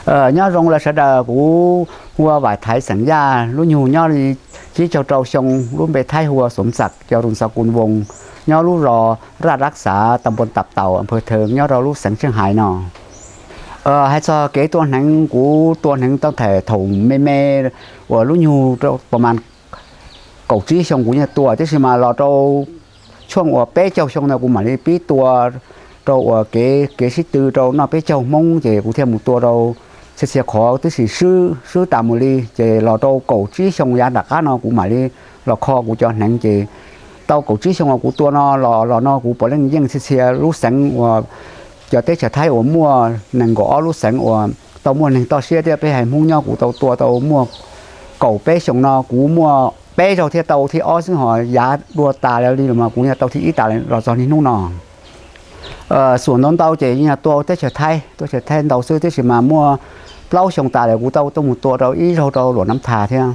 Nyob zoo lawm sawv daws, kuv hu ua Vam Thaiv xeem Yaj, lub nyug nyob li tsib caug rau xyoo, lub npe Thaib hu ua Xom Txam, cov rau Xav Kus Voos, nyob lub zos Raj Rab Xav, tam npuas Tam Taus, a pha Thee, nyob rau lub xeev Tsheej Hais no. Hais txog kev tua hneev, kuv tua hneev tau thaum me me uas lub nyug rau pam mas kaum tsib xyoo kuv yeej tua, tiam sis mas los rau tshuaj uas peb caug xyoo ntawd kuv mam li pib tua rau uas kev kev sib tw rau noj peb caug Hmoob ces kuv thiaj mus tua rau txhia txhia qhov, tiam sis swb swb tas mus li. Ces los rau kaum tsib xyoo yav nram qab no kuv mam li los kho kuv cov hneev, ces tau kaum tsib xyoo uas kuv tua no los los no kuv puav leej yeej txhia txhia lub xeev uas cov teb chaws Thaib uas muaj nees nkaum ob lub xeev uas tau muaj neeg toj siab thiab peb haiv Hmoob nyob, kuv tau tua tau muaj kaum peb xyoo no kuv muaj peb zaug thiaj tau thib ob xwb, ho yav dua tas li los mas kuv yeej tau thib ib tas los txog niaj hnub no. Xuam ntau ntau ces yeej tua teb chaws Thaib, teb chaws Thaib ntau xwb, tiam sis mas muaj plaub xyoo tas lawm kuv tau tuaj mus tua rau ib zaug rau Luam Nam Thas thiab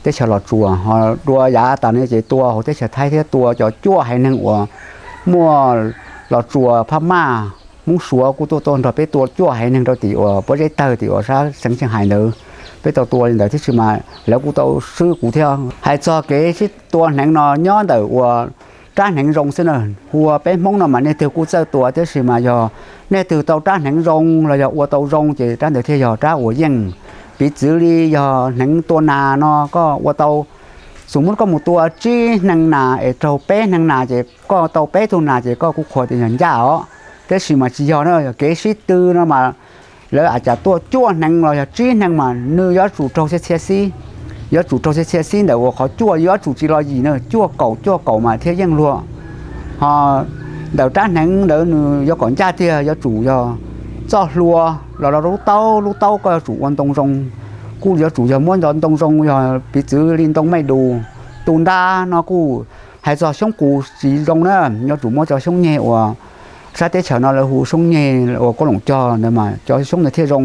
teb chaws Los Tsuas, ho dua yav tas no ces tua hauv teb chaws Thaib thiab tua cov cuaj haiv neeg uas muaj Los Tsuas, Phab Maj, Hmoob Suav kuj tuaj tuaj nrog peb tua cuaj haiv neeg rau tim uas pob zeb tawg tim uas sab xeev Tsheej Hais ntawd. Peb tau tua li ntawd, tiam sis mas lawv kuj tau swb kuv thiab. Hais txog kev sib tua hneev no nyob ntawm uas rab hneev zoo xwb na, hu ua peb Hmoob no mas nej twg kuj txawj tua, tiam sis mas yog nej twg tau rab hneev zoo los yog ua tau zoo ces rab ntawd thiaj yog rab uas yeej. Piv txwv li yog hneev tua nas no koj ua tau, xum muab koj mus tua tsib hneev nas es raug peb hneev nas ces koj tau peb tug nas ces koj kuj qhuas tias yog ncaj os. Tiam sis mas tsis yog na, yog kev sib tw no mas lawv ua cas tuaj cuaj hneev los yog tsib hneev mas nws yuav tsum raug txhia txhia xib, yuav tsum raug txhia txhia xib ntawm uas qhov cuaj yuav tsum tsis los yim na, cuaj kaum cuaj kaum mas thiaj yeej luag. Ho ntawm rab hneev ntawd nws yuav kom ncaj tiag yuav tsum yog txoj hlua los rau lub taub, lub taub koj yuav tsum ua ntoo zoo, kuj yuav tsum yog muab ntoo zoo, yog piv txwv li ntoo mej dus. Tu ntab no kuj hais txog xyoob qus tsis zoo na, yuav tsum muab cov xyoob nyeg uas sab teb chaws no lawv hu xyoob nyeg uas koj loom cog ntawd mas cov xyoob ntawd thiaj zoo.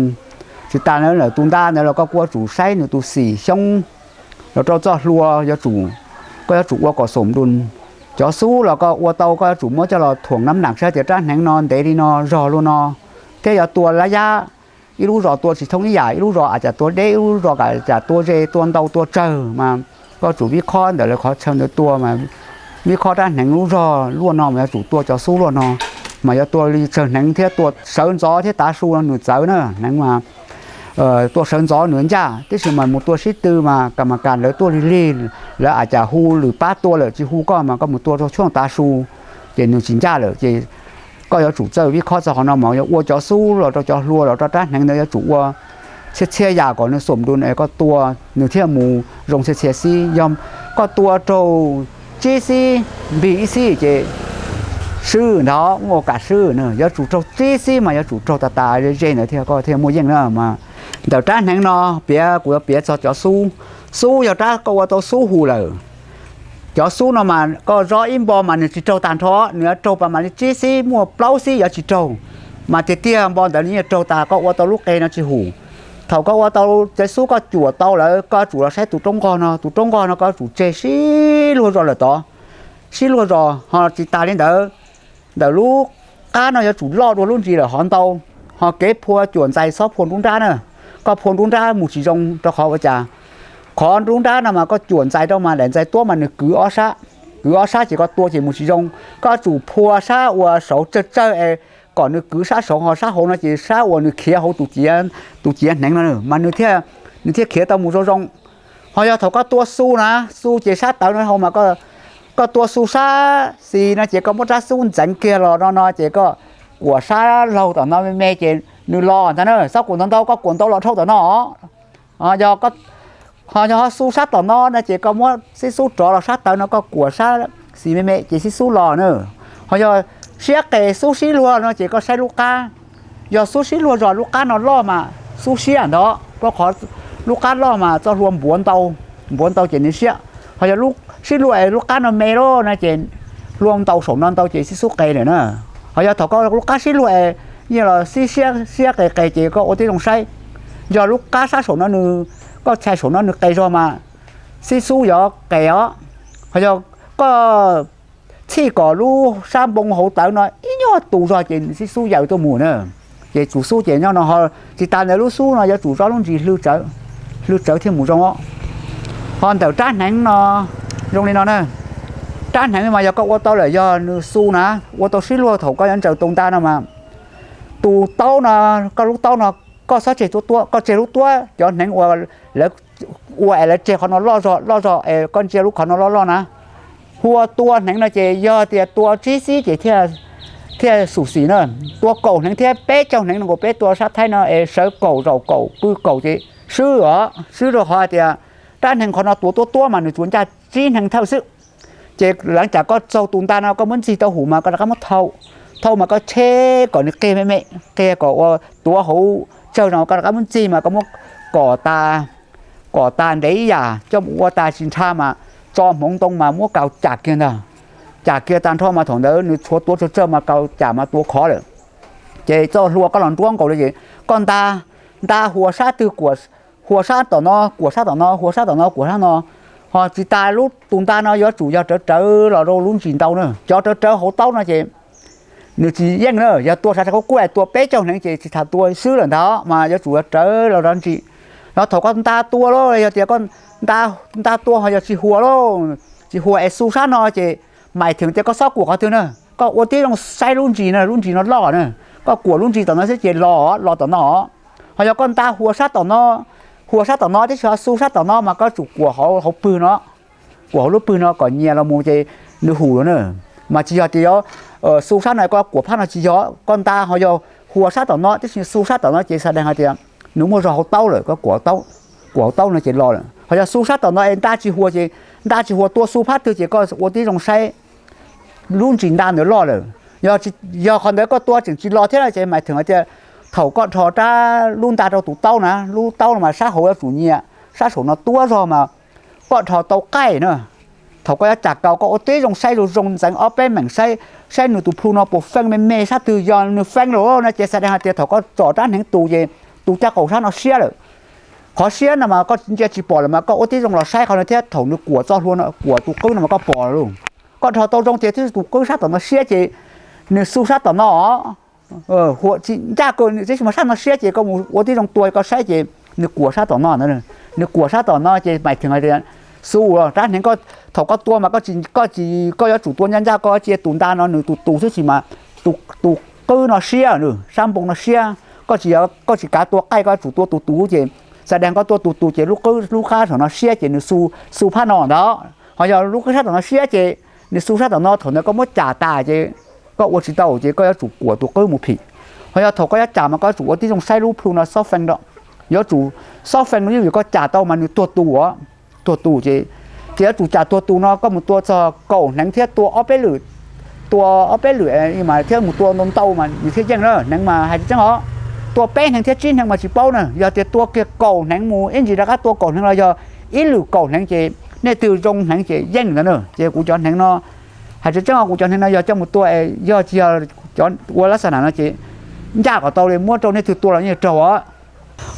Tsis tas ntawd lawm tu ntab ntawd los koj kuj yuav tsum saib nws tus xim xyoob los rau txoj hlua yuav tsum, koj yuav tsum ua kom xom dus. Cov xub los koj ua tau koj yuav tsum muab coj los thuam nab nam saib tias rab hneev no ntev li no zog luaj no, thiab yuav tua lab yab, ib lub zos tua tsis thoob ib yam, ib lub zos ua cas tua deb, ib lub zos ua cas tua ze, tua ntau tua tsawg mas koj tsum vib khob ntawm lawv qhov chaw ntawd tua mas vib khob rab hneev lub zog luaj no mas yuav tsum tua cov xub luaj no, mas yuav tua li tsawg hneev thiab tua sawv ntxov thiab tav su nws txawv na, hneev mas tua sawv ntxov nws ncaj, tiam sis mas mus tua sib tw mas kam mas kas lawv tuaj lig lig, lawv ua cas hu lwm pab tua lawm tsis hu koj mas koj mus tua rau tshuaj tav su ces nws tsis ncaj lawm ces koj yuav tsum txawj vib khob txog qhov no mas yuav ua cov xub los rau cov hlua los rau rab hneev ntawd yuav tsum ua txhia txhia yam kom nws xom dus es koj tua nws thiaj mus zoo txhia txhia xib. Yog koj tua raug tsib xib npig ib xib ces swb ntawd, muaj kam swb na, yuav tsum raug tsib xib mas yuav tsum raug tas tas ze ze ntawd thiaj koj thiaj muaj yeej na mas. Ntawm rab hneev no piav kuv yuav piav txog cov xub. Xub yog rab koj ua tau xub hum lawm. Cov xub no mas koj zob ib npo mas nws tsis raug tag nrho, nws yuav raug pas mam li tsib xib, muaj plaub xib yuav tsis raug, mas tiag tiag npo ntawd nws yeej raug tas koj ua tau lub qe no tsis hum. Thaum koj ua tau cov xub koj cuam tau lawm koj yuav tsum los saib tus roob nqog no, tus roob nqog no koj yuav tsum tseg sib luag zos lawm tod, sib luag zos ho tsis tas li ntawd. Ntawm lub qab no yuav tsum loj dua lub ntsis lawm hov ntau, ho kev phua cuam ntxais txhob phua nruab nrab na. Koj phua nruab nrab mus tsis zoo rau qhov ua cas, qhov nruab nrab no mas koj cuam ntxais rau mas daim ntxais tuab mas nws kwv ob sab, kwv ob sab ces koj tua ces mus tsis zoo. Koj yuav tsum phua sab uas saud tsawg tsawg es kom nws kwv sab saud, ho sab hauv no ces sab uas nws khiav hauv tus ciav, tus ciav hneev no mas nws thiaj, nws thiaj khiav tau mus zoo zoo. Ho yog thaum koj tua xu na, xu ces sab tawv no hauv mas koj tua xu sab xis no ces koj muab rab xub ntxeev kiag los no no ces koj kuam sab laug tom no me me ces nws los ntag na, txhob kuam ntau ntau, koj kuam ntau los dhau tom no. Ho yog ho xu sab tom no no ces koj muab xib xub rov los sab tawv no, koj kuam sab xis me me ces xib xub los na. Ho yog siab qes xub sib luag no ces koj saib lub qab. Yog xub sib luag zog lub qab no loj mas xub siab ntawd, rau qhov lub qab loj mas txoj hlua npuav ntau, npuav ntau ces nws siab. Ho yog sib luag es lub qab no me lawm no ces hlua ntau saum no ntau ces xib xub qes lawm na. Ho yog thaum koj lub qab sib luag es yeej los xib siab, siab qes qes ces koj ua tib zoo saib. Yog lub qab sab saum no nws, koj txhais saum no nws qes zog mas xib xub yuav qes os. Ho yog koj txhij kom lub sab npoo hauv tawv no ib nyuag tus zog ces xib xub yaws tuaj mus na. Ces tsum xub ces nyob no ho tsis tas ntawd lub xub no yuav tsum zov lub ntsis hlw tsawv thiaj mus zoo os. Ho ntawm rab hneev no zoo li no na. Rab hneev mas yog koj ua tau lawm yog nws xu na, ua tau sib luag thaum koj yuav ntsaws tus nta no mas tus taub no, koj lub taub no koj txhob tseg tuab tuab, koj tseg lub tuab cov hneev uas lawv ua es lawv tseg qhov no loj zog loj zog es koj ntsia lub qhov no loj loj na. Hua tua hneev no ces yog tias tua tsib xib ces thiaj xum xim na. Tua kaum hneev thiab peb caug hneev no nkaus peb tua sab Thaib no es sawv kaum zaum kaum pw kaum ces swb os, swb rau qhov hais tias rab hneev qhov no tuav tuab tuab mas nws tsuas ncaj tsib hneev thawj xwb. Ces leej cas koj txaug tus nta no koj muab ntxig tau hum mas koj rov qab muab thau, thau mas koj cheb kom nws qiag me me, qiag kom ua tuav hauv tsawg no koj rov qab muab ntxig mas koj muab kom tas, kom tas ntev ib yam coj mus ua tas tsis nrha mas tso hmoov ntoo mas muab kaus cam kiag ntag. Cam kiag tag nrho mas thaum ntawd nws tshuav tuav tsawg tsawg mas kaus cam mas tua khov lawm. Ces txoj hlua koj los nruab nkaus li ces koj nta, nta hua sab twg kuam, hua sab tom no kuam sab tom no, hua sab tom no kuam sab no. Ho tsis tas lub tus nta no yuav tsum yog rawv rawv los rau lub ntsis ntau na. Cov rawv rawv hauv taub no ces nws tsis yeej na, yog tua sav sav kub kub es tua peb caug hneev ces tsis tas tua swb lawm ntag mas yuav tsum yog rawv los rau ntsis. Los thaum koj nta tua los yog tias koj nta tua ho yog tsis hua lauj, tsis hua es xu sab no ces mais theem tias koj txhob kuam qhov twg na, koj ua tib zoo saib lub ntsis na, lub ntsis no loj na, koj kuam lub ntsis tom no xwb ces los, los tom no. Ho yog koj nta hua sab tom no, hua sab tom no tiam sis ho xu sab tom no mas koj tsum kuam hauv pwg no, kuam hauv lub pwg no kom nyias los mus ces nws hum lawm na. Mas tsis yog tias xu sab no koj kuam phab no tsis yog, koj nta ho yog hua sab tom no tiam sis xu sab tom no ces xa dees hais tias nws muaj zog hauv taub lawm, koj kuam hauv taub no ces los lawm. Ho yog xu sab tom no es nta tsis hua ces, nta tsis hua tua xu phab twg ces koj ua tib zoo saib lub ntsis nta ntawd loj lawm. Yog qhov ntawd koj tua tseem tsis los thiab ces mais theem hais tias thaum koj rho rab lub nta rau tus taub na, lub taub no mas sab hauv yuav tsum nyias, sab saum no tuab zog mas koj rho tau qaij na. Thaum koj yuav cam kaus koj ua tib zoo saib zoo zoo ntxeev ob peb meem saib, saib nws tus plhu no puas feej me me sab twg, yog nws feej lawm no ces xa dees hais tias thaum koj tsom rab hneev tus ces tus caj qaum sab no siab lawm. Qhov siab no mas koj ntsia tsis pom lawm mas koj ua tib zoo los saib qhov no thiab thaum nws kuam txoj hlua no kuam tus qwb no mas koj pom lawm. Koj rho tau zoo ces twb tus qwb sab tom no siab ces nws xu sab tom no. Ncaj kawg tiam sis mas sab no siab ces koj mus ua tib zoo tua koj saib ces nws kuam sab tom no ntag. Nws kuam sab tom no ces mais theem hais tias xu, rab hneev thaum koj tua mas koj tsis, koj yuav tsum tua ncaj ncaj, koj cia tus nta no nws tus tus xwb sis mas tus qwb no siab, sab npoo no siab, koj tsis, koj tsis kav tua qaij, koj yuav tsum tua tus tus ces xa dees koj tua tus tus ces lub qwb lub qab saum no siab ces nws xu, xu phab no ntag. Ho yog lub qwb sab tom no siab ces nws xu sab tom no, thaum ntawd koj muab cam tas ces koj ua tsis tau ces koj yuav tsum kuam tus qwb mus phim. Ho yog thaum koj yuav cam mas koj yuav tsum ua tib zoo saib lub plhu no xob fee rau, yuav tsum xob fee rau vim koj cam tau mas nws tuag tus, tuag tus ces, ces yuav tsum cam tuag tus no koj mus tua txog kaum hneev thiab tua ob peb lwm, tua ob peb lwm mas thiab mus tua ntau ntau mas nws thiaj yeej na. Hneev mas hais tseeb os, tua peb hneev thiab tsib hneev mas tsis paub na, yog tias tua kiag kaum hneev mus ib ntsis rov qab tua kaum hneev los yog ib lwm kaum hneev ces nej twg zoo hneev ces yeej ntawd na. Ces kuv cov hneev no, hais tseeb tseeb kuv cov hneev no yog coj mus tua, yog tsis yog cov ua lab xa nam no ces ncaj kom tau li, muab rau nej twg tua los yeej raug os.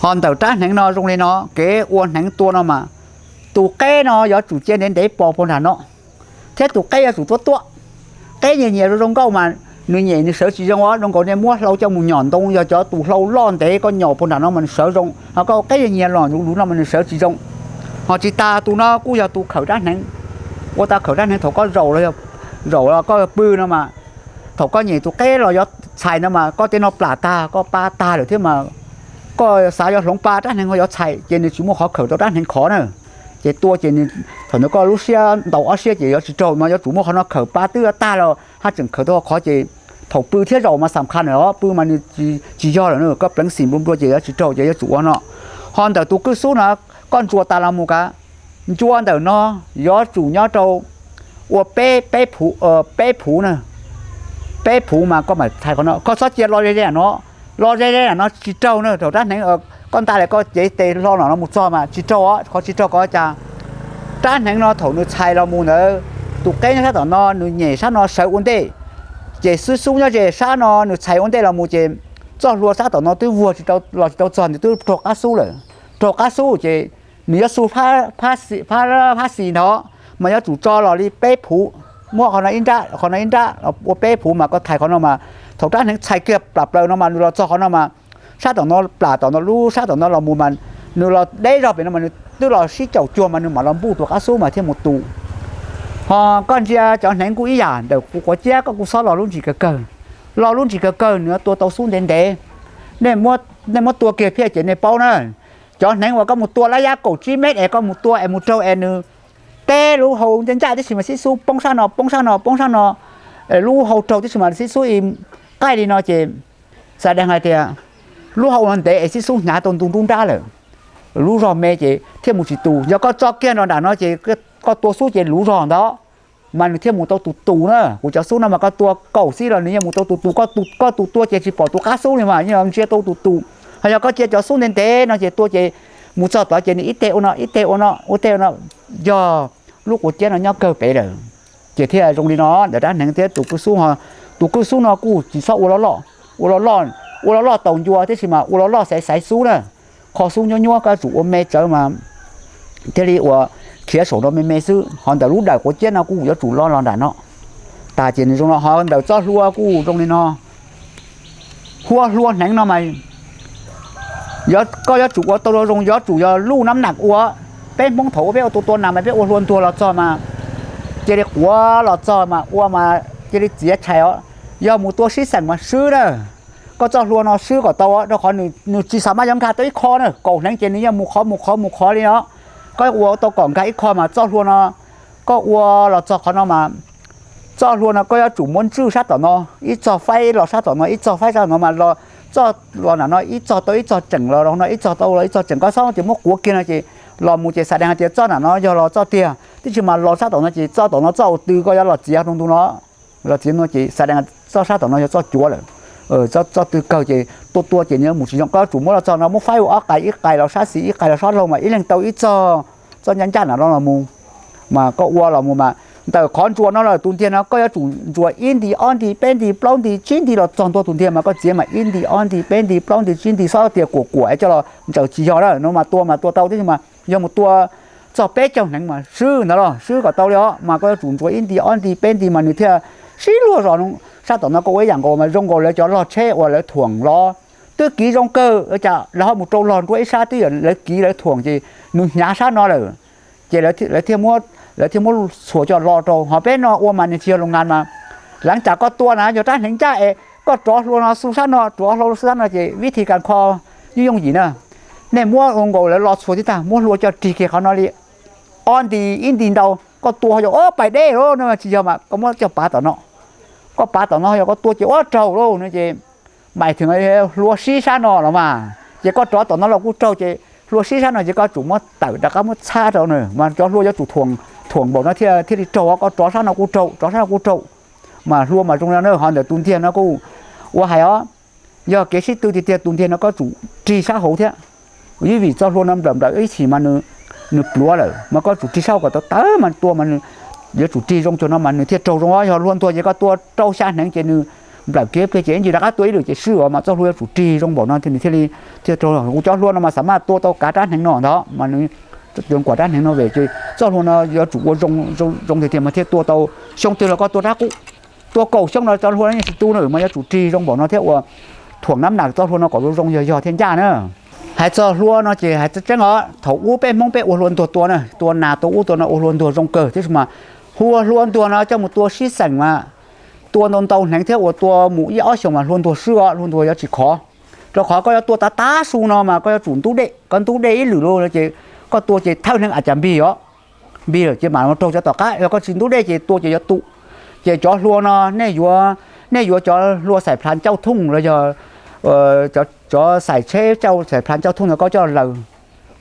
Ho ntawm rab hneev no zoo li no, kev ua hneev tua no mas tus qeb no yuav tsum cia ntev ntev pos puag nram no, thiab tus qeb yuav tsum tuab tuab. Qeb nyias nyias zoo zoo nkauj mas nws nyem nws sawv tsis zoo os, zoo nkaus nej muab hlau coj mus nyom ntoo, yog cov tus hlau loj ntev koj nyom puag nram no mas nws sawv zoo, ho koj qeb nyias nyias los luv luv no mas nws sawv tsis zoo. Ho tsis tas tus no kuj yog tus khawm rab hneev, ua tau khawm rab hneev thaum koj zaum los, zaum los koj pw no mas, thaum koj nyem tus qeb los yuav txhais no mas koj tej no plam tag, koj pa tag lawm thiab mas koj xav yuav hloov pa rab hneev ho yuav txhais ces nws tsis muaj qhov khawm rau rab hneev khov na. Ces tua ces thaum ntawd koj lub siab ntaus ob siab ces yuav tsis raug mas yuav tsum muaj qhov no khawm, pa twb yuav tag los haj tseem khawm tau qhov ces thaum pw thiab zaum mas xam qha na, pw mas nws tsis yog lawm na, koj pleev xim nplua nplua ces yuav tsis raug ces yuav tsum ua no. Ho ntawm tus kwj xub no koj ntsuas tas los mus kav, ncua ntawm no yuav tsum nyob rau ua peb, peb phuv, peb phuv na, peb phuv mas koj mam txhais qhov no, koj txhob cia lo ze ze no, lo ze ze no tsis raug na, thaum rab hneev koj nta li koj cev tes hlo no no mus txog mas tsis raug os, qhov tsis raug ko cas rab hneev no thaum nws txhais los mus ntawd, tus qeb nyob sab tom no nws nyem sab no sawv ua ntej, ces xub xub nyob ze sab no nws txhais ua ntej los mus ces txoj hlua sab tom no twb vuag tsis tau, los tsis tau txog, nws twb raug qab xub lawm. Raug qab xub ces nws yuav xu phab xis ntawd mas yuav tsum tso los li peb phuv, muab qhov no ib nrab, qhov no ib nrab ua peb phuv mas koj txhais qhov no mas Thaum rab hneev txhais kiag plam plaws no mas nws los txog qhov no mas sab tom no plam tom no lub sab tom no los mus mas nws los deb zog pem no mas nws twb los sib caum cuag mas nws mam los npuj tus qab xub mas thiaj mus tu. Ho koj ntsia cov hneev kuj ib yam ntawm kuv quav ciab, koj kuj xob lo lub ntsis kawg kawg, lo lub ntsis kawg kawg nws tua tau xub ntev ntev. Nej muab tua kiag phiaj ces nej paub na. Cov hneev uas koj mus tua lab yab kaum tsib mev es koj mus tua es mus raug es nws teb lub hau ncaj ncaj tib si mas xib xub poob sab no poob sab no poob sab no, lub hau raug tib si mas xib xub qaij li no ces xav deev hais tias lub hau no ntev es xib xub hnyav tau ntu nruab nrab lawm, lub zog me ces thiaj mus tsis tu. Yog koj tso kiag nram no ces koj tua xub ces luv zog ntawd mas nws thiaj mus tau tus tus na. Kuv cov xub no mas koj tua kaum xib los nws yeej mus tau tus tus, koj tus tua ces tsis pom tus qab xub li mas yeej ntsia tau tus tus. Ho yog koj cia cov xub ntev ntev no ces tua ces mus txog tod ces nws ib teg ua no ib teg ua no ua teg ua no, yog lub quav ciab no nyob kawg pem lawm. Ces thiaj zoo li no ntawm rab hneev thiab tus kwj xub. Tus kwj xub no kuj tsis txhob ua loj loj, ua loj loj, ua loj loj taus ncua tiam sis mas ua loj loj xaiv xaiv xub na. Qhov xub nyuab nyuab koj yuav tsum ua me tsawv mas thiaj li ua khiav saum no me me xwb, ho ntawm lub dawm quav ciab no kuj yuav tsum lo los nram no. Tas ces nws zoo no, ho ntawm txoj hlua kuj zoo li no. Hlua hlua hneev no mas koj yuav tsum ua tau zoo zoo, yuav tsum yog luj nab nam ua. Peb Hmoob thaum ua peb ua tua tua nas mas peb ua hlua ntuag los txog mas cia li quav los txog mas ua mas cia li txiav tshais os. Yog mus tua sib xeem mas swb na. Koj txoj hlua no swb kom tau rau qhov nws tsis xam maj yuav nkag tau ib qho na, kaum hneev ces nws yeej mus qhov mus qhov mus qhov li os. Koj ua tau kom nkag ib qho mas txoj hlua no koj ua los txog qhov no mas txoj hlua no koj yuav tsum muab ntswj sab tom no ib txog faib los sab tom no ib txog faib sab tom no mas los txoj los nram no ib txog tau ib txog tseem los rau no ib txog tau los ib txog tseem, koj xob ces muab quav kiag no ces los mus ces xav deev hais tias txoj nram no yog los txoj tiag tib si mas los sab tom no ces txoj tom no txoj ua tw koj yuav los txiav rau ntu no. Los txiav no ces xav deev txoj sab tom no yog txoj cuav lawm, txoj tw kawg ces tua tua ces nws mus tsis zoo, koj yuav tsum muab los txog no muab faib ua ob qais, ib qais los sab xis ib qais los sab laug mas ib leeg tau ib txog, txoj ncaj ncaj nram no los mus mas koj ua los mus mas ntawm qhov ntsuas no lawm tus ntiag no koj yuav tsum ntsuas ib nti ob nti peb nti plaub nti tsib nti los txog ntua tus ntiag mas koj txiav mas ib nti ob nti peb nti plaub nti tsib nti xob tias kuam kuam coj los ntsaws tsis yog na no mas tua mas tua tau tib si mas yog mus tua txog peb caug hneev mas swb ntawd los swb kom tau li os mas koj yuav tsum ntsuas ib nti ob nti peb nti mas nws thiaj sib luag zos. Sab tom no koj ua ib yam nkaus mas zoo nkaus lawv cov log tsheb uas lawv thuam los twb kiv zoo kawg cas lawv ho mus rau log nruab ib sab twb yog lawv kiv lawv thuam ces nws hnyav sab no lawm ces lawv thiaj muab txhuas coj lo rau. Ho peb no ua mas nws tsis yog lus ngas mas leej cas koj tua na yog rab hneev ncaj es koj rov hlua no xu sab no rov hlua xu sab no ces vib thi kas kho yooj yooj yim na. Nej muab ua nkaus lawv lo txhuas tib tag muab hlua coj rig kiag qhov no li ob nti ib nti ntau, koj tua ho yog ob pais deb lawm no tsis yog mas koj muab coj pav tom no, koj pav tom no yog koj tua ces ua raug lauj no ces mais thwm hlua sib sab no los mas ces koj rov tom no los kuj raug ces hlua sib sab no ces koj tsum muab tawm rov qab muab txhab rau na mas cov hlua yuav tsum thuam npaum no thiaj li raug, koj rov sab no kuj raug rov sab no kuj raug. Mas hlua mas zoo li no na, ho ntawm tus ntiag no kuj ua hais os, yog kev sib tw tiag tiag tus ntiag no koj tsum rig sab hauv thiab. Ib vim txoj hlua no nplawm nplawm ib chim mas nws pluav lawm mas koj tsum rig sab hauv kom tau tawv mas tua mas yuav tsum rig zoo cuag no mas nws thiaj raug zoo. Yog hlua ntuag ces koj tua rau xya hneev ces nws nplawm kiag pliag ces ib ntsis rov qab tua ib lwm ces swb os mas txoj hlua yuav tsum rig zoo npaum no thiaj li thiaj raug. Kuv cov hlua no mas xam maj tua tau kav rab hneev no ntag mas nws kuam rab hneev no vim ces txoj hlua no yuav tsum ua zoo tiag tiag mas thiaj tua tau. Xyoo twg los koj tua rab qub, tua kaum xyoo no cov hlua no yeej tsis tu na mas yuav tsum rig zoo npaum no thiab ua thuam nab nam txoj hlua no kom zoo zoo yog yog thiaj ncaj na. Hais txog hlua no ces hais tseeb os, thaum ub peb Hmoob peb ua hlua ntuag tua na, tua nas tua ub tua no ua hlua ntuag zoo kawg tiam sis mas hu ua hlua ntuag no coj mus tua sib xeem mas tua ntau ntau hneev thiab ua tua mus ib ob xyoos mas hlua ntuag swb os, hlua ntuag yuav tsis khov. Rau qhov koj yuav tua tav tav su no mas koj yuav tsum ntub dej, koj ntub dej ib lwm lauj no ces koj tua ces thawj hneev a cas npig os, npig lawm ces mam raug cov tom qab. Yog koj tsis ntub dej ces tua ces yuav tu. Ces cov hlua no nej yuav, nej yuav cov hlua xaim plhav ncauj thooj los yog cov xaim tsheb cauj xaim plhav ncauj thooj no koj coj laws,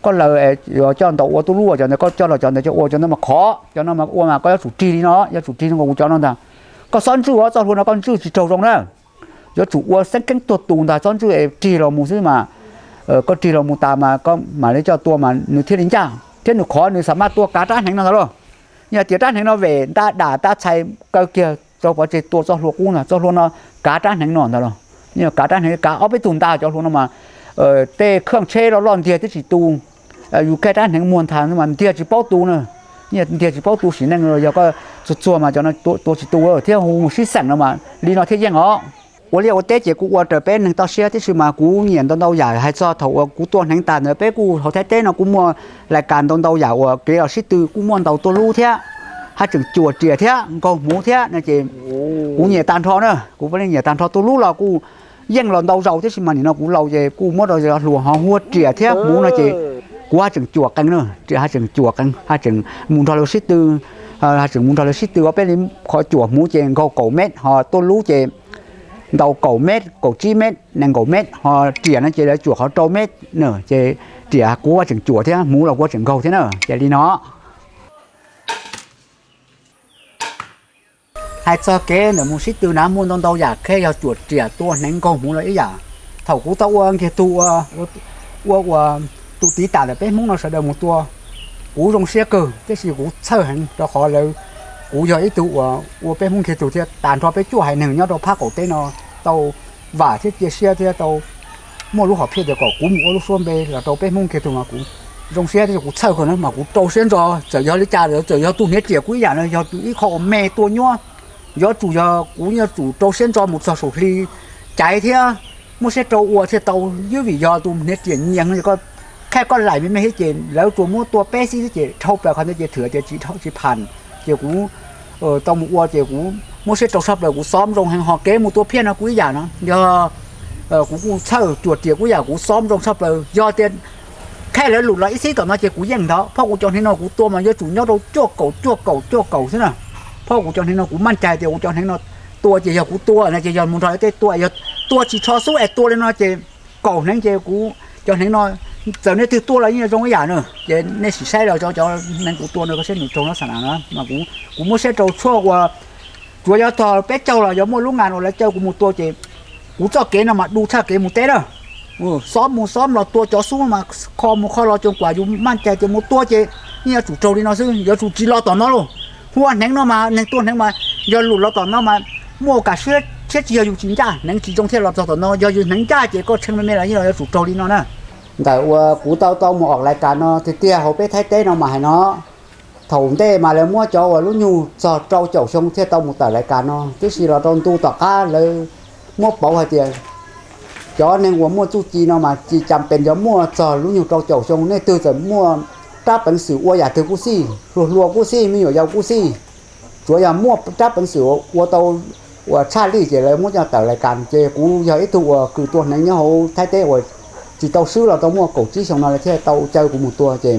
koj laws yuav coj ntaus ua tuj luj cov ntawd, koj coj los cov ntawd coj ua cov ntawd mas khov, cov no mas ua mas koj yuav tsum rig li no, yuav tsum rig zoo nkaus kuv cov no ntag. Koj xob ntswj ua txoj hlua no koj ntswj tsis raug zoo na, yuav tsum ua xeeb keeb tuag tus ntag, txhob ntswj es rig los mus xwb mas koj rig los mus tas mas koj mam li coj tua mas nws thiaj li ncaj thiab nws khov, nws xam maj tua kav rab hneev no ntag lauj. Yog hais tias rab hneev no vem nta dam nta txhais kaw kiag rau pov tseg tua txoj hlua qub ntag, txoj hlua no kav rab hneev no ntag lauj. Kav rab hneev kav ob peb tug ntag, cov hlua no mas tej kheej tsheb loj loj ntiag twb tsis tu, yus kav rab hneev muag nthav mas ntiag tsis paub tu na, ntiag tsis paub tu sim neej, yog koj txuag txuag mas cov no tua tsis tu thiab hu mus sib xeem no mas li no thiaj yeej os. ua liaj ua teb ces kuj ua raws peb neeg toj siab tib si mas kuv nyiam ntau ntau yam. Hais txog thaum uas kuv tua hneev tas ntawd peb kuj hauv Thaib teb no kuj muaj lais kas ntau ntau yam uas kev los sib tw kuj muaj ntau tuaj lub thiab, haj tseem cuam riam thiab nkaug hmuv thiab no ces kuv nyiam tag nrho na, kuv nyiam tag nrho tuaj lub los kuj yeej los ntau zaus tib si mas nim no kuv laus ces kuj muab rau hluas ho hu ua riam thiab hmuv no ces kuv haj tseem cuam qees na, riam haj tseem cuam qees, haj tseem mus nrog lawv sib tw, haj tseem mus nrog lawv sib tw ua peb li qhov cuam hmuv ces nkaug kaum mev ho tuaj lub ces ntau kaum mev, kaum tsib mev, nees nkaum mev ho riam no ces lawv cuam qhov rau mev na ces riam kuv haj tseem cuam thiab hmuv los kuv tseem nkaug thiab na ces li no. Hais txog kev ntawm mus sib tw na muaj ntau ntau yam, qhia yog cuam riam tua hneev nkaug hmuv los ib yam. Thaum kuv tau ua nkiag tug ua, ua uas tus tiv tam ntawm peb Hmoob no sawv daws mus tua, kuv zoo siab kawg tiam sis kuv txhawj heev rau qhov lawv, kuv yog ib tug uas ua peb Hmoob nkiag tug thiab tag nrho peb cuaj haiv neeg nyob rau phab qaum teb no tau vam thiab cia siab thiab tau muaj lub hom phiaj tias kom kuv mus ua lub suab npe los rau peb Hmoob nkiag tug mas kuv zoo siab thiab kuv txhawj kawg na mas kuv rau siab ntso. Txawm yog li cas los txawm yog tus hniav riam kuj ib yam no yog tus ib qho uas me tua nyuaj, yuav tsum yog kuv yuav tsum rau siab ntso mus txog saum hli caiv thiab muaj siab rau ua thiaj tau, ywj vim yog tus hniav riam nyias koj, qhia koj laim me me thiab ces lawv tsuas muab tua peb xib xwb ces dhau plaws qhov ntawd ces thwm tias tsis pham. Ces kuv tau mus ua ces kuv muab siab rau tshaj plaws, kuv xob zoo heev. Ho kev mus tua phiaj no kuj ib yam no, yog kuv kuj txhawj cuam riam kuj yam kuv xob zoo tshaj plaws. Yog tias qhia lawv lus los ib xib tom no ces kuv yeej ntawd. Phoj kuv cov hneev no kuv tua mas yuav tsum nyob rau cuaj kaum cuaj kaum cuaj kaum xwb na. Phoj kuv cov hneev no kuv maj cai tias kuv cov hneev no tua ces yog kuv tua no ces yog mus nrog tej tua, yog tua tsis tsho xub es tua li no ces kaum hneev ces kuv cov hneev no, txawm nej twg tua los yeej zoo ib yam na. Ces nej sim saib los cov hneev kuv tua no koj saib nws raug no xa na no mas kuv muab siab rau tshuaj ua, tsuav yog tog peb caug los yog muaj lub ngas uas lawv caw kuv mus tua ces kuv txoj kev no mas du tshaj kev mus teb na. Xob mus xob los tua cov xub mas kho mus kho los coo kuam yus maj cai tias mus tua ces yeej yuav tsum raug li no xwb, yuav tsum tsis los tom no lauj. Hu ua hneev no mas neeg tua hneev mas yog lus los tom no mas muaj kam siab thiab tsis yog yus tsis ncaj, hneev tsis zoo thiaj los txog tom no, yog yus hneev ncaj ces koj tshee me me los yeej yuav tsum raug li no na. Ntawm uas kuv tau tau mus om lais kas no tiag tiag hauv peb Thaib teb no mas hais no, thaum ntej mas lawv muab cov uas lub nyuag txog rau caum xyoo thiaj tau mus tawm lais kas no, tiam sis los rau ntu tom qab lawv muab pauv hais tias cov neeg uas muaj txuj ci no mas tsis cas pes yuav muaj txog lub nyuag rau caum xyoo, nej twg txawm muaj rab peev xwm ua yam twg kuj xij, hluas hluas kuj xij, me nyuam yaus kuj xij, tsuav yog muaj rab peev xwm ua tau uas tshaj lij ces lawv muab coj tawm lais kas. Ces kuv yog ib tug uas kws tua hneev nyob hauv Thaib teb uas tsis tau swb los tau muaj kaum tsib xyoo no lawv thiaj tau caw kuv mus tua ces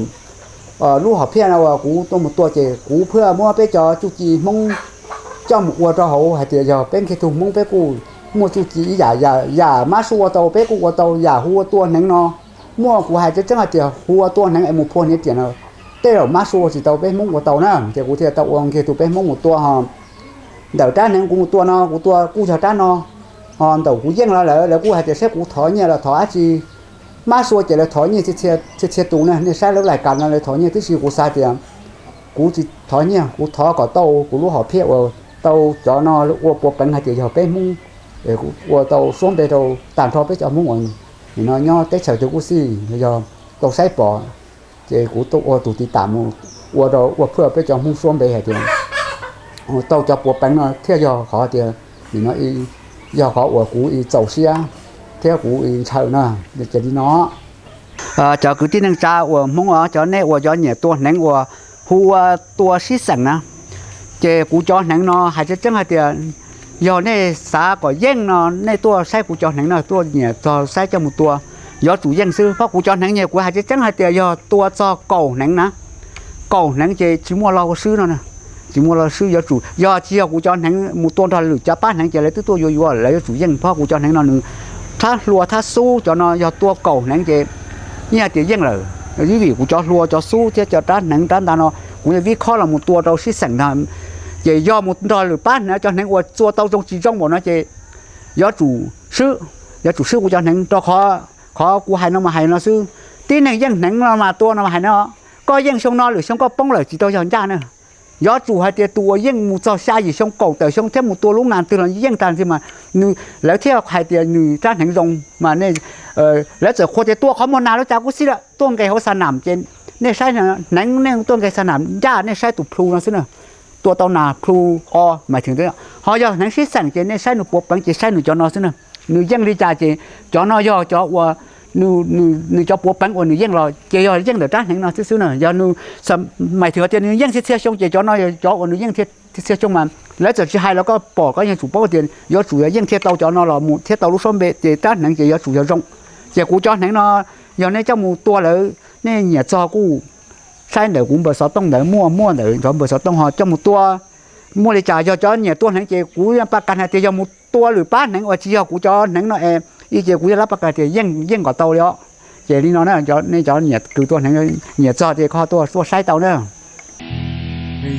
lub hom phiaj no uas kuv tuaj mus tua ces kuv pheej muab peb cov txuj ci Hmoob coj mus ua rau hauv hais tias yog peb nkiag tug Hmoob peb kuj muaj txuj ci ib yam, yam mab sua ua tau peb kuj ua tau, yam hu ua tua hneev no muaj, kuv hais tseeb tseeb hais tias hu ua tua hneev es mus phua hniav riam no tej zaum mab sua tsis tau peb Hmoob ua tau na. Ces kuv thiaj tau ua nkiag tug peb Hmoob mus tua ho. Ntawm rab hneev kuv mus tua no kuv tua kuj yog rab no, ho ntawm kuv yeej los lawm lawv kuj hais tias saib kuv thov nyiaj los thov dab tsi. Mab sua ces lawv thov nyiaj txhia txhia tus na, nej saib lub lais kas no lawv thov nyiaj tib si, kuv xav tias kuv tsis thov nyiaj, kuv thov kom tau kuv lub hom phiaj uas tau cov no ua puav peev hais tias yog peb Hmoob, ua tau suab npe rau tag nrho peb cov Hmoob uas nim no nyob teb chaws twg kuj xij, yog tau saib pom ces kuv tuaj ua tus tiv tam mus ua rau ua phwj peb cov Hmoob suab npe hais tias tau cov puav peev no thiaj yog qhov tias nim no yog qhov uas kuv txaus siab thiab kuv ntshaw na. Ces li no cov kwv tij neej tsa uas Hmoob os, cov nej uas cov nyiam tua hneev uas hu ua tua sib xeem na, ces kuv cov hneev no hais tseeb tseeb hais tias yog nej xav kom yeej no nej tuaj saib kuv cov hneev no, tuaj nyiam txog saib coj mus tua, yuav tsum yeej xwb. Phoj kuv cov hneev no kuv hais tseeb tseeb hais tias yog tua txog kaum hneev na, kaum hneev ces tsis muaj lo ua swb no, tsis muaj lo swb, yuav tsum yog tsis yog kuv cov hneev mus tua nrog lwm cov pab hneev ces lawv twb tuaj yuav yuav, lawv yuav tsum yeej. Phoj kuv cov hneev no nws thab hlua thab xub, cov no yog tua kaum hneev ces yeej hais tias yeej lawm. Ib vim kuv cov hlua cov xub thiab cov rab hneev rab nta no kuv yeej vib khob los mus tua rau sib xeem ntag, ces yog mus nrog lwm pab hneev cov hneev uas txua tau zoo tsis zoo npaum no ces yuav tsum swb, yuav tsum swb kuv cov hneev rau qhov, qhov kuv hais no mas hais no xwb. Tib neeg yeej hneev no mas tua no mas hais no, koj yeej xyoo no lwm xyoo koj poob lawm tsis tau yog ncaj na. Yuav tsum hais tias tus uas yeej mus txog xya yim xyoo kaum tawm xyoo thiab mus tua lub nas twg los yeej tag nrho mas nws, lawv thiaj hais tias nws rab hneev zoo mas lawv txawm qhuas tias tua qhov muag nas lub cas kuj xij lawm, tuaj nqes hauv xa nam ces nej saib hneev, nej tuaj nqes xa nam ncaj nej saib tus plhu no xwb na. tua tau nas plhu o mas thwm. Ho yog hneev sib xeem ces nej saib nws puav peev ces saib nws cov no xwb na. Nws yeej li cas ces cov no yog cov uas nws cov puav peev uas nws yeej los ces yog yeej ntawm rab hneev no xwb xwb na. Yog nws, mas thwm tias nws yeej txhia txhia xyoo ces cov no yog cov uas nws yeej txhia txhia xyoo mas lawv txawm tsis hais los koj pom koj yeej tsum paub tias yuav tsum yog yeej thiaj tau cov no los mus thiaj tau lub suab npe ces rab hneev ces yuav tsum yog zoo. Ces kuv cov hneev no yog nej coj mus tua lawm nej nyiam txog kuj saib ntawm kuv npawb xov tooj ntawd muaj, muaj ntawm nrov npawb xov tooj ho coj mus tua. Muaj li cas yog cov nyiam tua hneev ces kuv yeej pab kas hais tias yog mus tua lwm pab hneev uas tsis yog kuv cov hneev no es ib ces kuv yeej lab pab kas tias yeej yeej nkaus tau li os. Ces li no na, nej cov nyiam kws tua hneev nyiam txog tias koj tuaj tuaj saib tau na.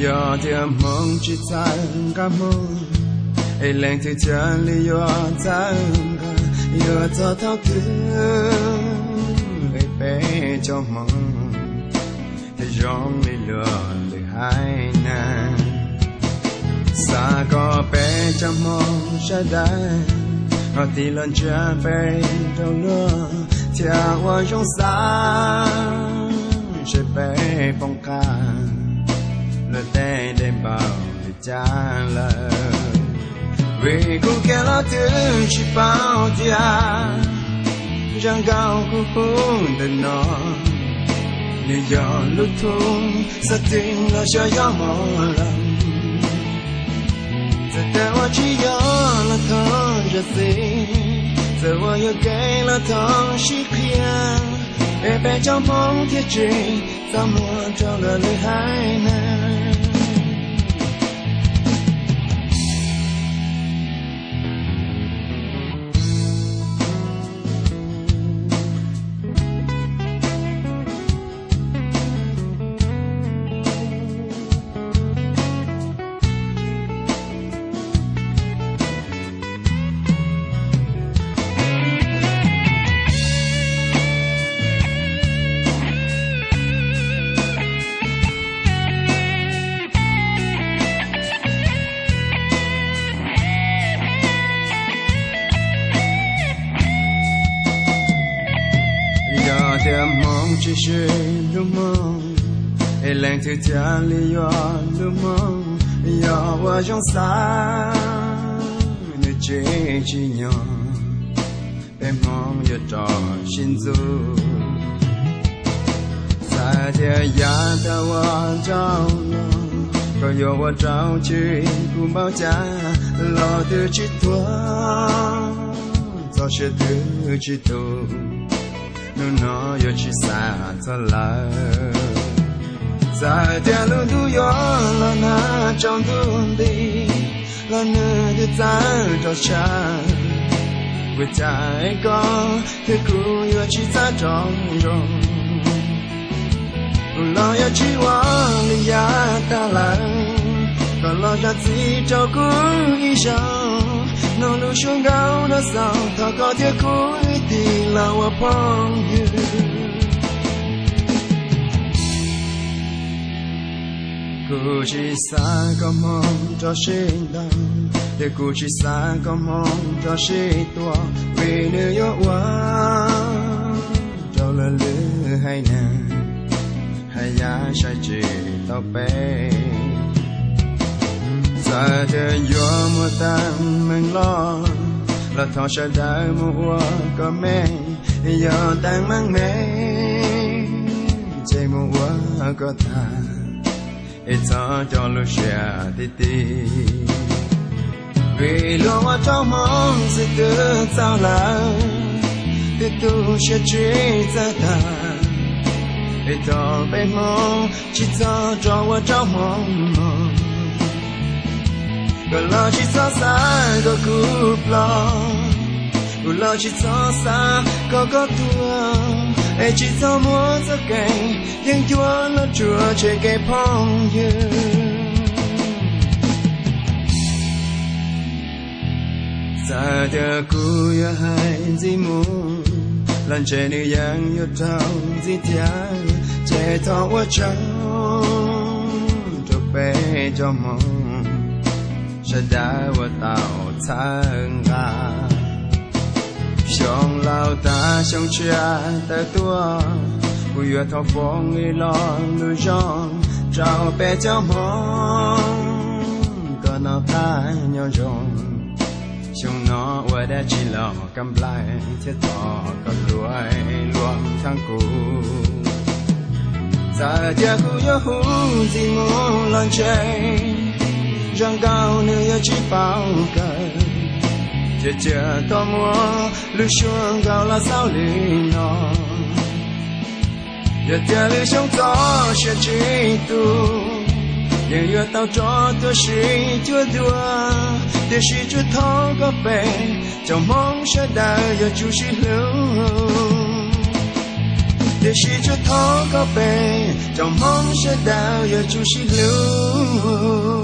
Yog tias hmoov tsis txhawb nqa hmoov, es leej twg thiaj li yuav txhawb nqa? Yuav txog thaum twg es peb cov hmoov thiaj zoo li luag lwm haiv neeg? Xav kom peb cov hmoov sawv daws ho tig los ntsia peb rau luag thiaj ua zoo xav, seb peb poob qab luag tej dej npaum li cas lawm. Vim kuv kiag los twb tsis paub tias zaj nkauj kuv hu ntawm no nws yog lub thub xov twg los xyov yog hmo lawm. Txawm tias ua tsis yog los thov zam txim, txawm ua yuam kev los thov sib qhia, es peb cov hmoov thiaj tsis txaj muag rau luag lwm haiv neeg. Yog tias hmoov tsis siv lub hmoov, es leej twg thiaj li yuav lub hmoov? Yog ua zoo xav nws tsis tsim nyog, peb hmoov yuav rau sib ntxub. Txawm tias yav tag ua rau no, koj yuav ua rau tsis kuv npaum cas los twb tsis tuag, txoj sia twb tsis tu, hnub no yuav tsis xav txog lawm. Txawm tias lub ntuj yuav los nag tsaus ntuj nti, los nws twb txawj rau tshaj, ua cas koj thiab kuv yuav tsis txawj rau zoo? Kuv los yuav tsis ua li yav tag lawm, koj los zam txim rau kuv ib zaug. Nov lub suab nkauj no xaus, thov koj thiab kuv ib tig los ua phooj ywg. Kuv tsis xav kom hmoov rov sib ntaus, thiab kuv tsis xav kom hmoov rov sib tua, vim nws yuav ua rau luag lwm haiv neeg haj yam saib tsis taus peb. Txawm tias yuav muaj teeb meem loj, los thov sawv daws mus ua kom me, yog teeb meem me ces mus ua kom tag, es txhob coj lub siab tib tib. Vim luag ua rau hmoov xwb twb txaus lawm, twb tu siab tsis txawj tag, es thov peb hmoov tsis txhob rov ua rau hmoov no. Koj los tsis txhob xav kom kuv ploj, kuv los tsis txhob xav kom koj tuag, es tsis txhob muab txoj kev yeeb ncuab los tsuas tshem kev phooj ywg. Txawm tias kuv yuav hais ntxiv mus, los ntshe nws yeej yuav raug ntxiv thiab, ces thov ua tsaug rau peb cov hmoov sawv daws uas tau txhawb nqa. Xyoo laus tag xyoo tshiab tawm tuaj, kuv yuav thov foom ib lo lus zoo rau peb cov hmoov. No qab nyob zoo, xyoo no ua dab tsi los kab nplaig thiab tos koj luag luag thab kuv. Txawm tias kuv yuav hu ntxiv mus los ntshe, zaj nkauj nws yuav tsis paub kawg, ces cia tau muab lub suab nkauj los xaus li no. Yog tias lwm xyoo txoj sia tsis tu, yeej yuav tau rov tuaj sib cuag dua. Tiam sis tsuas thov koj peb, tsoom Hmoob sawv daws yuav tsum sib hlub. Tiam sis tsuas thov koj peb, tsoom Hmoob sawv daws yuav tsum sib hlub.